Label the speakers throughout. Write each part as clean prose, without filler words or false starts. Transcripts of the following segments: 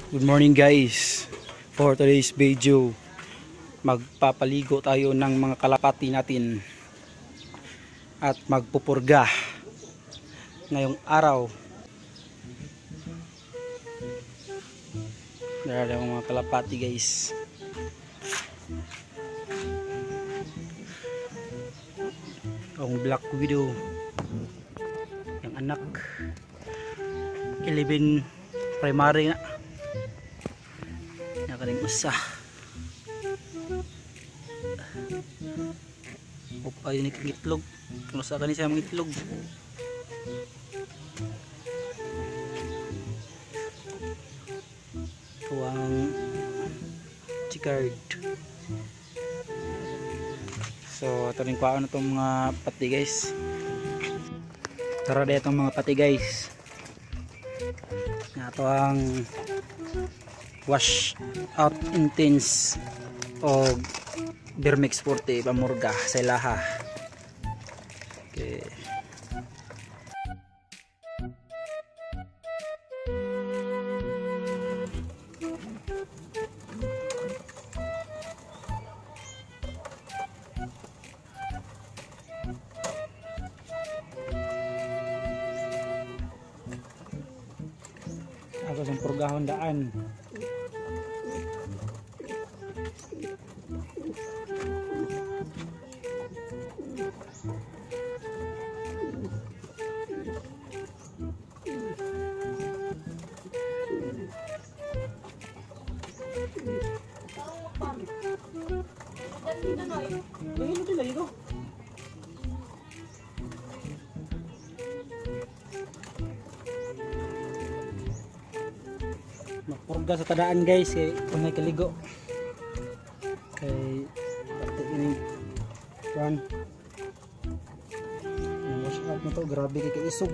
Speaker 1: Good morning, guys. For today's video, magpapaligo tayo ng mga kalapati natin at magpupurga ngayong araw. Meron ang mga kalapati, guys. Ang Black Widow, yung anak, 11 primary na. Nakaling usa. Upay ni itlog. Kung sa kani siya mga itlog. Ito ang chicard. So, ito rin kuhaan na itong mga pati, guys. Tara na itong mga pati, guys. Ito ang wash out intense o Vermix Forte pamurga sa ilaha. Okay. Ako sa purgahon daan. Magpurga sa tadaan, guys, kay kung may kaligo kay pati ini run wash out na to, grabe kay kaisog.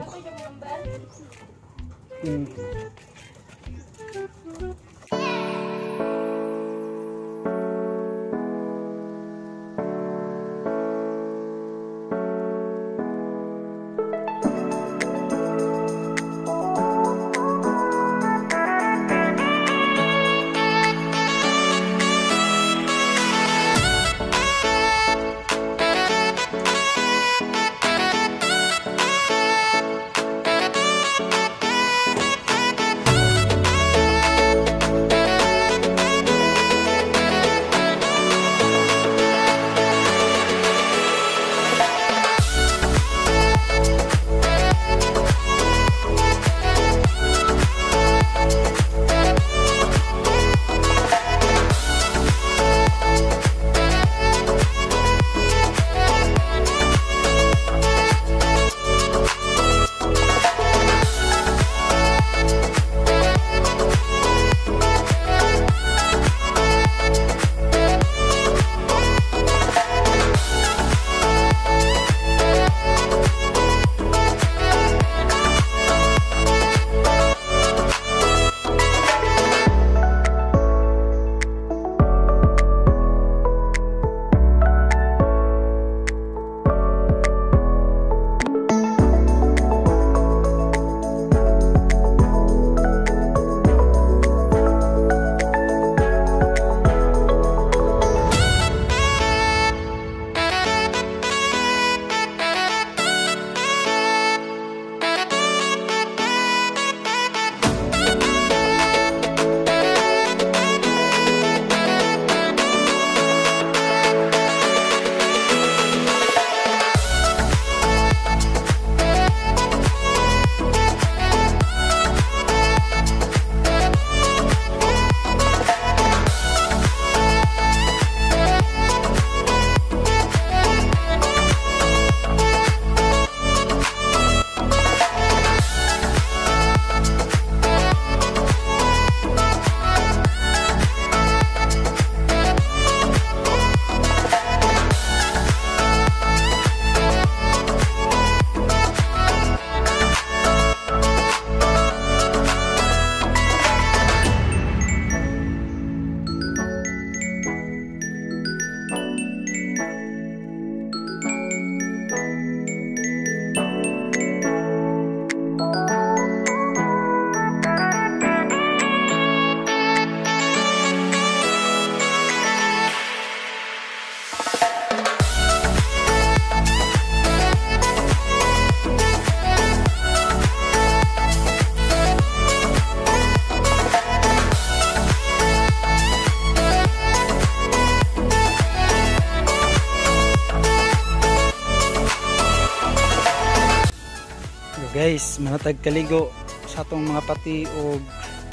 Speaker 1: Guys, manatag kaligo sa atong mga pati og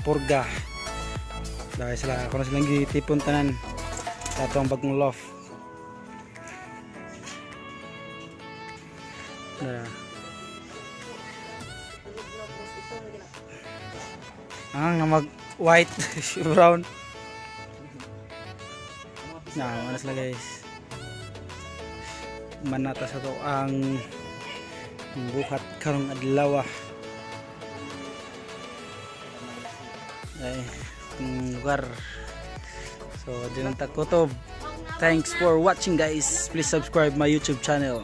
Speaker 1: purga. Dahil sila, ako na silang gitipon tanan sa atong bagong loft. Dara. Ang mag white, brown. Na, ano sila, guys. Manata sa to ang buhat karong adlaw. Ay, itong lugar. So, dyan ang takutob. Thanks for watching, guys. Please subscribe my YouTube channel.